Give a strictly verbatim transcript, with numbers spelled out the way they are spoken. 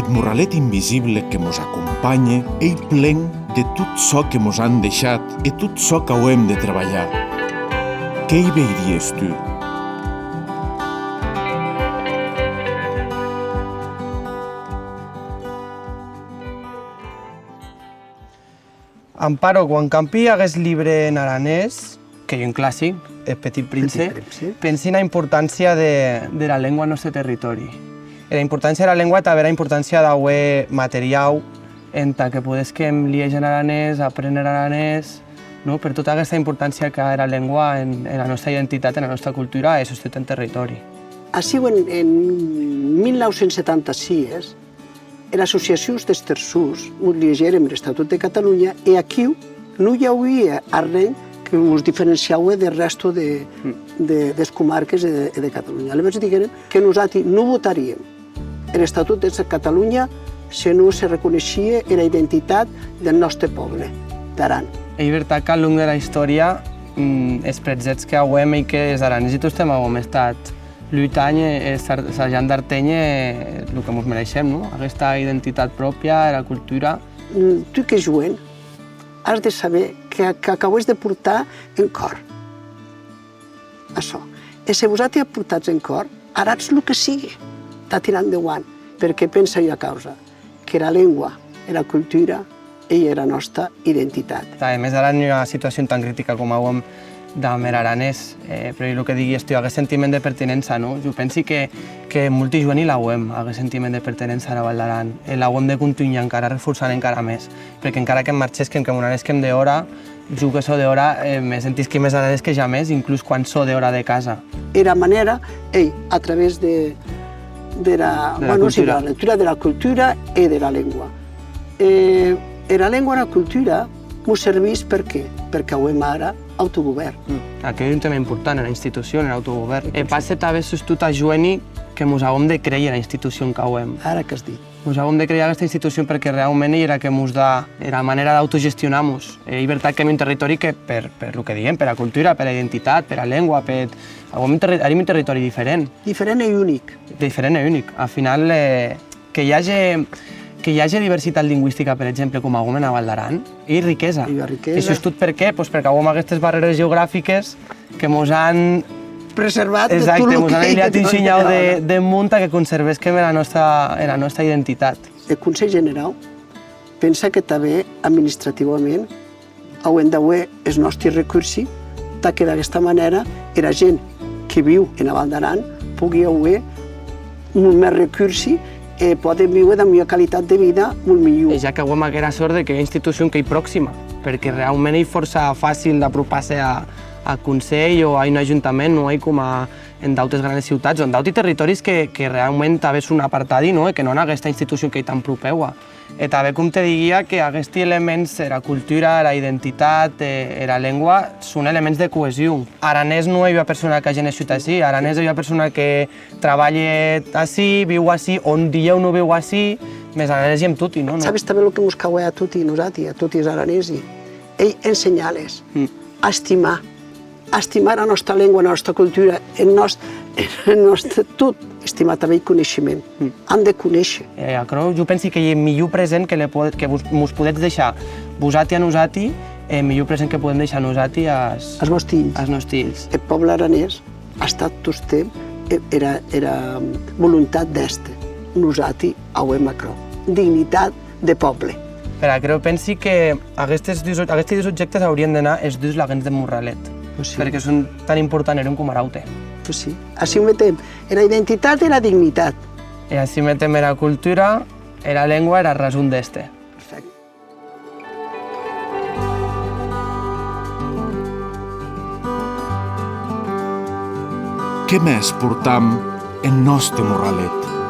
Eth morralet invisible que mos acompanhe ei plen de tot çò que mos an deishat e tot çò qu'auem de trabalhar. Qué i veiries tu? Amparo, quan campi aguest libre en aranés, qu'ei un classic, Eth Petit Prince, Petit Prince, pensi ena importància de, dera lengua en nòste territòri. Era importància dera lengua e tanben era importància d'auer materiau entà que podesquem liéger en aranés, apréner aranés, non? Per tota aguesta importància qu'a era lengua en, ena nòsta identitat, ena nòsta cultura e sustot en territòri. Aciu en, en mil nau cents setanta sies, era Associacion des Terçons, mos liegèrem er Estatut de Catalonha e aquiu non i auie arren que mos diferenciaue deth rèsto de, de, des comarques e de, e de Catalonha. Alavetz diguérem que nosati non votaríem er Estatut de Catalonha se non se reconeishie era identitat deth nòste pòble, d'Aran. Ei vertat qu'ath long dera istòria, mm, es prètzhèts qu'auem ei qu'es aranesi tostemp auem estat lutant e, e sar-, sajant d'arténher lo que mos mereishem, non? Aguesta identitat pròpia, era cultura. Mm, tu qu'ès joen, as de saber que, que, qu'aues de portar en còr açò. E se vosati ac portatz en còr, haratz lo que sigue tà tirar endeuant, perque pensa ua causa, qu'era lengua, era cultura, ei era nòsta identitat. Tà, e mès ara en ua situacion tan critica coma auem damb er aranés, eh, però ei lo que didies tu, aguest sentiment de pertenença, non? Jo pensi que, que molti joeni l'auem, aguest sentiment de pertenença ara Val d'Aran, e l'auem de contunhar encara, reforçar encara mès, perque encara que marchesquem, que mos n'anesquem dehòra, jo que sò dehòra, eh, me sentisqui mès aranés que jamès, inclús quan sò dehòra de casa. Era manèra ei a través de, dera, de la, bueno, sí, cultura, dera lectura, dera cultura e dera lengua. E era lengua e era cultura mos servís per qué? Perque auem ara autogovèrn. Mm. Aqueth ei un tèma important, era institucion, er autogovèrn. E passe tanben sustot a joeni que mos auem de creir era institucion qu'auem. Ara qu'as dit. Mos auem de crear aguesta institucion perque reaument ei era que mos da era manèra d'autogestionar-mos. E ei vertat qu'èm un territòri que, per, per lo que diem, pera cultura, pera identitat, pera lengua, per, auem un terri-, èm un territòri diferent. Diferent e unic. Diferent e unic. Ath final, eh, que i age, que i age diversitat lingüistica, per exemple, coma auem ena Val d'Aran, ei riquesa. Ei ua riquesa. E sustot per qué? Pues perque auem aguestes barrères geografiques que mos an preservat de tot lo que... Exacte, mos an ailhat un shinhau de, de mon tà que conservesquem era nòsta, era nòsta identitat. Eth Conselh Generau pensa que tanben administrativament auem d'auer es nòsti recursi, tà que d'aguesta manèra era gent que viu ena Val d'Aran pogui auer molt mès recursi e pòden víuer damb ua qualitat de vida molt milhor. E ja qu'auem aquera sòrt de qu'ei ua institucion qu'ei proxima, perque reaument ei fòrça facil d'apropar-se a, a Conselh o a un ajuntament, non ei coma en d'autes granes ciutats o en d'auti territòris que, que reaument tanben son apartadi, non? E que non an aguesta institucion qu'ei tan propèua. E tanben, com te diguia, que aguesti elements, era cultura, era identitat, e era lengua, son elements de coesion. Aranés non ei ua persona qu'a gennessut ací, aranés ei ua persona que trabalhe ací, viu ací, o dilhèu non viu ací, mès aranesi èm toti, non? Sabes tanben lo que mos cau a toti nosati, a toti es aranesi? Ei ensenhar-les a estimar, a estimar era nòsta lengua, era nòsta cultura, eth nòst-, eth nòste tot, estimar tanben eth coneishement. Mm. An de conéisher. E aquerò, jo pensi qu'ei eth milhor present que le po-, que vos, mos podetz deishar vosati a nosati, e eth milhor present que podem deishar nosati as, as vòsti hilhs, as nòsti hilhs. Eth pòble aranés a estat tostemp e-, era, era volontat d'èster. Nosati auem aquerò. Dignitat de pòble. Per aquerò pensi que aguestes dus, aguesti dus objèctes aurien d'anar es dus laguens deth morralet, pues sí, perque son tan important er un coma er aute. Pues sí. Aciu metem era identitat e era dignitat. E aciu metem era cultura, era lengua, era rason d'èster. Perfècte. Qué mès portam en nòste morralet?